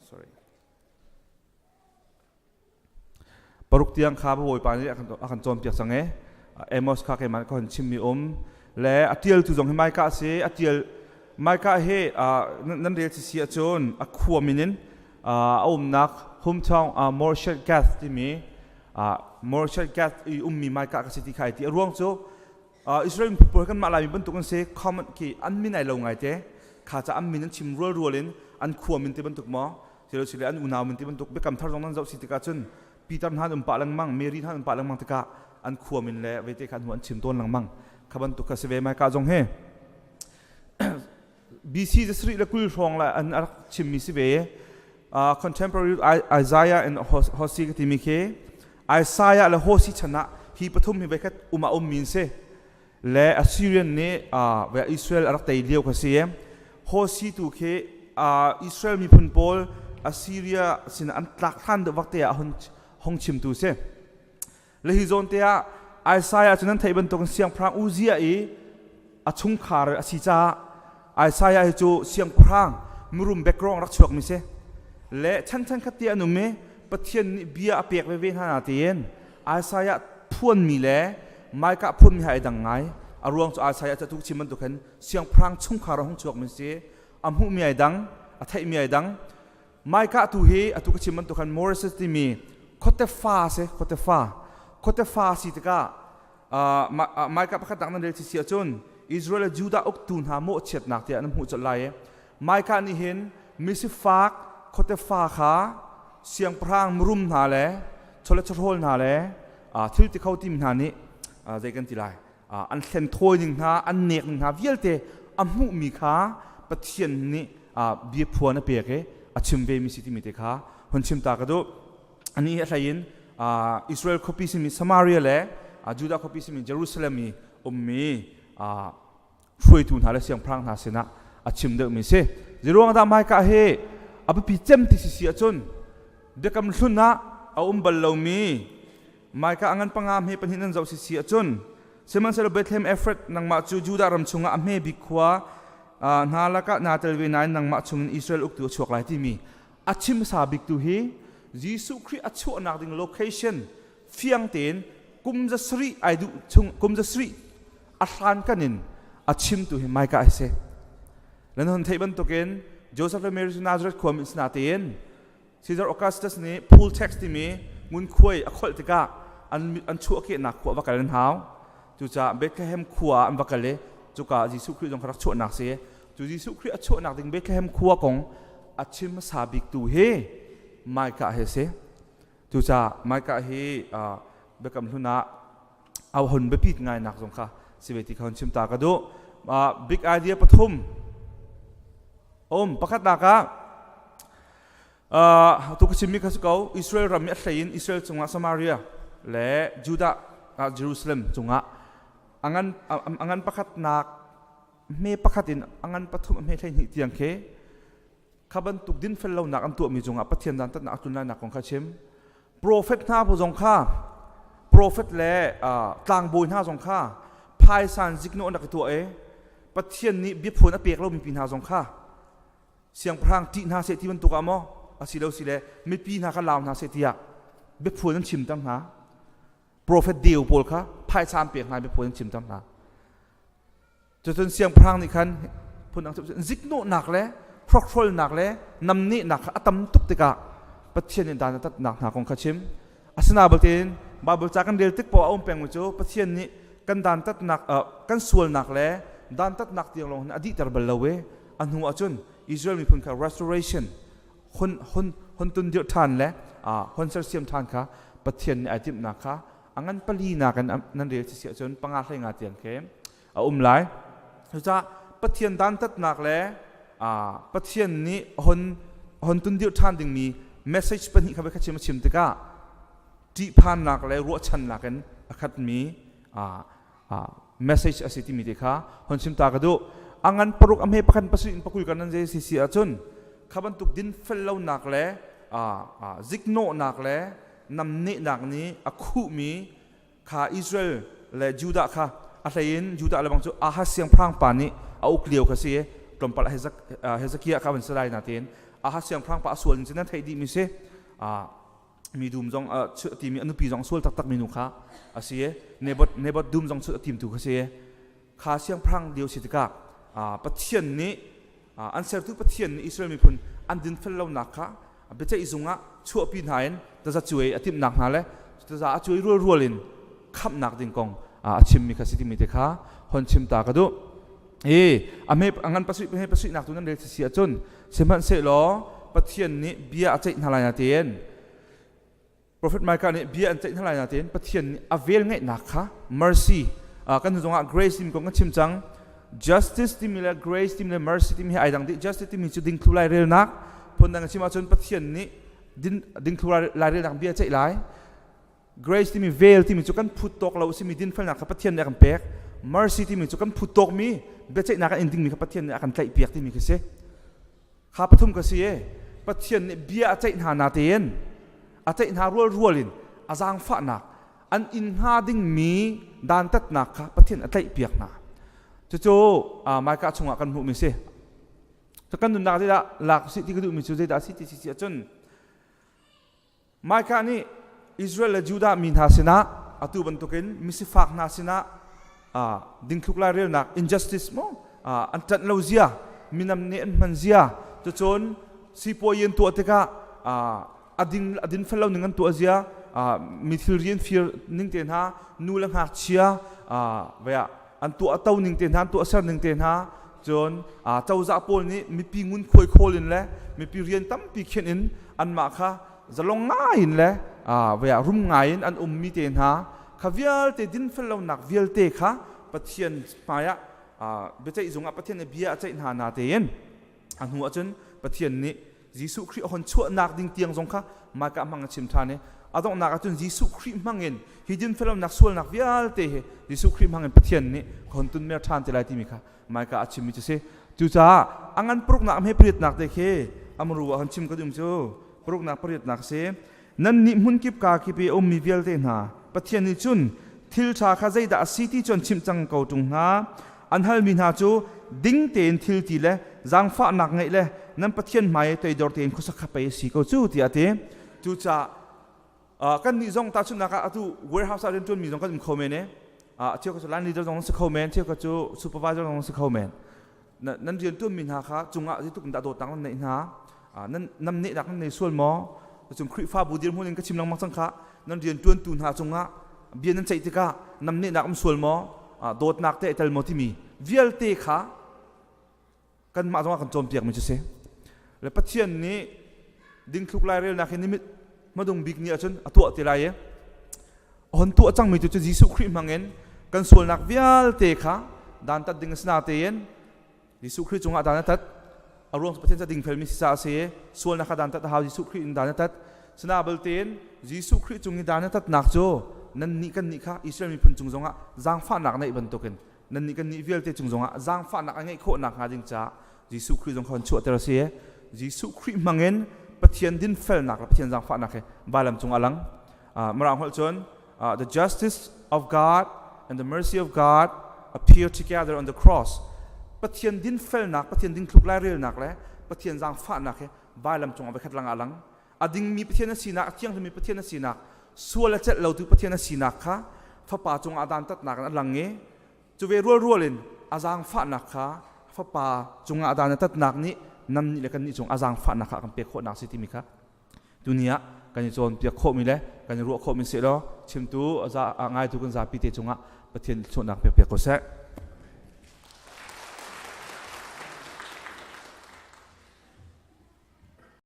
Sorry. Paruk tiang kha Bawipa nih a kan cawnpiak cang e. Amos kha keimah ka hon chimmi um le a tialtu zong hi Micah a si. A tial Micah hi nan rel si si ahcun a khua min in a umnak hometown Moresheth Gath timi Moresheth Gath i ummi Micah ka si ti kha ai ti. A ruang cu Israel miphun pawl kanmah Laimi bantuk an si common khi an min ai lo ngai te. Kha ca an min an chim rual rual in an khua min ti bantuk maw sile an unau min ti bantuk biakam thar zong nan zoh si tikah cun Peter hna an um pah lengmang Mary hna an um pah lengmang tikah an khua min le vete kha an chim tawn lengmang kha bantuk kha si ve mai ka zong hi BC zasarih le 20 hrawng la an rak chimmi si ve. Contemporary Isaiah and Hosea ka timi khi Isaiah le Hosea chan ah hi pathum hi voikhat um a ummi an si le Assyrian nih Israel a rak tei lio kha si. Hosea tu khi Israel miphun pawl Assyria sin an tlak hlan deuh vak te ah hong chimtu si. Le hi zawn te ah Isaiah cu nan theih bantukin siangpahrang Uzziah i a chungkhar a si caah Isaiah hi cu siangpahrang mirum background rak chuakmi si. Le chan chan khat te an um i Pathian nih bia a pek veve hna na tiin Isaiah phuanmi le Micah phuanmi ha ai dang ngai. A ruang cu Isaiah cu atu chim bantuk hin siangpahrang chungkhar a hung chuakmi si. A hmuhmi ai dang, a theihmi ai dang. Micah tu hi atu ka chim bantuk khan Moses timi khuate fa si, khuate fa. Khuate fa si tikah Micah pakhat nak nan rel si ahcun Israel le Judah uktu hna mawhchiatnak tiah nan hmuh colh lai i Micah nih hin misifak khuate fa kha siangpahrang mirum hna le chawlet chawhrawl hna le thil ti kho timi hna nih zei kan ti lai, an thlen thawi ning hna, an nek ning hna vialte a hmuhmi kha Pathian nih bia phuan a pek i a chim ve mi si timi te kha hun chim ta ka duh. Ani hi a hlei in Israel khuapi simi Samaria le Judah khuapi simi Jerusalem i ummi hruaitu hna le siangpahrang hna sinah a chim deuhmi si. Zeiruang dah Micah hi a biapi cem ti si si ahcun biakam hlun ah a um bal lomi Micah a ngan panga hme pahnih nan zoh si si ahcun, sihmanhsehlaw Bethlehem Efrat, nangmah cu Judah ram chungah a hme bik khua hna lakah naa tel ve nain nangmah chungin Israel uktu a chuak lai timi a chim hmasa bik tu hi Jesuh Khrih a chuahnak ding location fiang tein kum 700 ai duh chung, kum 700 a hlan kan in a chimtu hi Micah hi si. Nan hun theih bantukin Joseph le Mary cu Nazareth khuami sina tein Caesar Augustus nih poll tax timi ngunkhuai a kholh tikah an chuahkehnak khua va kal an hau. Cucaah Bethlehem khua ah an va kal i cuka Jesuh Khrih zong kha rak chuahnak si. Cu Jesuh Khrih a chuahnak ding Bethlehem khua kong a chim hmasa biktu hi Micah hi a si. Cucaah Micah hi Biakam Hlun ah a hun biapit ngainak zong kha si ve ti kha hun chim ta ka duh. Big idea pathum um. Pakhatnak ah Tu ka chimmi kha si ko. Israel ram i a hlei in Israel cungah Samaria le Judah Jerusalem cungah a ngan a ngan pakhatnak hme pakhat in a ngan pathum a hme 12 tiang khi kha bantuk dinfel lonak an tuahmi cungah Pathian dantatnak a tlun lainak kong kha chim. Profet hna bu zong kha, profet le tlangbawi hna zong kha phaisan ziknawh an rak i tuah i Pathian nih biaphuan a pek lomi pi hna zong kha siangpahrang ṭih hna seh ti bantuk ah maw asilo si le mipi hna kha lau hna seh tiah biaphuan an chimter hna. Profet deu pawl kha phaisa an pek hna, biaphuan an chimter hna. Cucun siangpahrang nih khan phundang ziknawhnak le hrokhrolnak le namnehnak kha a tam tuk tikah Pathian nih dan a tatnak hna kong kha chim. Asina batin Bible ca kan rel tik poah a um pengmi cu Pathian nih kan dantatnak, kan sualnak le dantatnak tiang lawng hin a dihter bal lo i a hnu ahcun Israel miphun kha restoration, hun hun hun tun dirh ṭhan le hun sersiam ṭhan kha Pathian nih ai timhnak kha a ngan pali nak in nan rel si ahcun panga hlei nga tiang khi a um lai. Cucaah Pathian dantatnak le Pathian nih hon hon tun dirh ṭhan dingmi message pahnih kha kha chim a chim tikah ṭihphannak le ruahchannak in a khatmi message a si timi te kha hon chim ta ka duh. A ngan paruk a hme pakhat pasarih in pakul kan nan zei si si ahcun kha bantuk din fel lonak le ziknawhnak le namnehnak nih a khuhmi kha Israel le Judah kha, a hlei in Judah le bang cu Ahaz siangpahrang pa nih a uk lio kha si. Tlawmpal Hezekiah kha van si lai natein. Ahaz siangpahrang pa a sual ning cu nan theih dihmi si. Mi dum zong a timi a nupi zong sual taktak mi nu kha a si i Naboth Naboth dum zong a timtu kha si i kha siangpahrang lio si tikah Pathian nih an sertu Pathian nih Israel miphun an dinfel lonak kha biaceih zung ah chuahpi hna in taza cuai a timhnak hna le taza a cuai rualrual in khamhnak ding kong a chimmi kha si timi te kha hon chim ta ka duh. I a hme a ngan pasui he pasuihnak tu nan rel si ahcun sihmanhsehlaw Pathian nih bia a ceih hna lai na tein Prophet Micah nih bia an ceih hna lai na tein Pathian nih a vel ngeihnak kha mercy kan hnu zongah grace timi kong kan chim cang. Justice timi le grace timi le mercy timi hi ai dang dih. Justice timi cu dingthlu lairelnak, phundang in chim ahcun Pathian nih din dingthlu lairelnak bia ceih lai. Grace timi vel timi cu kan phut tawk lo simi dinfelnak kha Pathian nih a kan pek. Mercy timi cu kan phut tawkmi biaceihnak kan in dingmi kha Pathian nih a kan tlaihpiak timi khi si. Kha pathum ka si e. Pathian nih bia a ceih hna na tein a ceih hna rual rual in a zaangfahnak an in hnga dingmi dantatnak kha Pathian a tlaihpiak hna. Cucu Micah chungah kan hmuhmi si. Kan nunnak zeidah lak si ti ka duhmi cu zeidah si ti si ahcun Micah nih Israel le Judah mi hna sinah atu bantukin misifak hna sinah dingthluk lairelnak injustice mu an ṭanh lo zia, minam nih an hman zia, cucun sipuayi an tuah tikah a ding a din fel lo ning an tuah zia, mi thilri an fir ning te hna, nu le ngakchia an tuah to ning te hna, an tuah ser ning te hna, cun cozah pawl nih mipi ngunkhuai khawl in le mipi rian tampi khenh in anmah kha zalong ngai in le rum ngai in an ummi te hna kha vialte dinfel lonak vialte kha Pathian hmaiah biaceih zung ah Pathian nih bia a ceih hna na tein a hnu ahcun Pathian nih Jesuh Khrih a hon chuahnak ding tiang zong kha Micah hmang a chim ṭhan i a donghnak ahcun Jesuh Khrih hmangin hi dinfellonak sualnak vialte hi Jesuh Khrih hmangin Pathian nih ka hon tunmer ṭhan te lai timi kha Micah a chimmi cu si. Cucaah a ngan paruknak a hme pariatnak te khi amru ah hon chim ka dum cu paruknak pariatnak a si. Nannih hmunkip kaa kip i a ummi vialte hna, Pathian nih cun thil ṭha kha zeidah a si ti cu an chimh cang ko ṭung hna. An halmi hna cu ding tein thil ti le zaangfahnak ngeih le nan Pathian hmai i toidor tein khuasak kha pei a si ko cu tiah a ti. Cucaah kannih zong tahchunhnak ah atu warehouse ah rianṭuanmi zong kan um kho men i cheu cu line leader zong si kho men, cheu cu supervisor zong si kho men. Nan rianṭuanmi hna kha cungah zeitluk in dah dawtnak nan neih hna, nan namnehnak nan nei sual maw? Cun Khrihfabu dirhmun in ka chim lengmang cang kha, nan rianṭuantu hna cungah bia nan ceih tikah namnehnak um sual maw, dawtnak te tel maw timi vialte kha kanmah zongah kan cawnpiakmi cu si. Le Pathian nih dingthluk lairelnak hi nimit hmadung bik ni ahcun a tuah te lai i hon tuah cangmi tu cu Jesuh Khrih hmangin kan sualnak vialte kha dantat ding a si natein Jesuh Khrih cungah dan a tat. A ruang cu Pathian ca dingfelmi si caah a si i sualnak kha dantat a hau. Jesuh Khrih in dan a tat. Sina baltein Jesuh Khrih cung i dan a tatnak cu nannih kannih kha Israel miphun cung zongah zaangfahnak neih bantukin nannih kannih vialte cung zongah zaangfahnak a ngeih khawh nakhnga ding caah Jesuh Khrih zong kha hun chuahter a si i Jesuh Khrih hmangin Pathian dinfelnak le Pathian zaangfahnak hi vailam cung a lang. Mirang holh cun the justice of God and the mercy of God appear together on the cross. Pathian dinfelnak, Pathian dingthluk lairelnak le Pathian zaangfahnak hi vailam cungah voikhat lang ah lang. A dingmi Pathian a sinak, a thianghlimmi Pathian a sinak, sual a celh lotu Pathian a sinak kha Fapa cungah dantatnak in a lang i cu ve rualrual in a zaangfahnak kha Fapa cungah dan a tatnak nih nannih le kannih cung a zaangfahnak kha a kan pek khawhnak si timi kha tuni ah kan i cawnpiak khawhmi le kan i ruah khawhmi si law chimtu a ngaitu kan zapi te cungah Pathian thluachuahnak pek piak ko seh.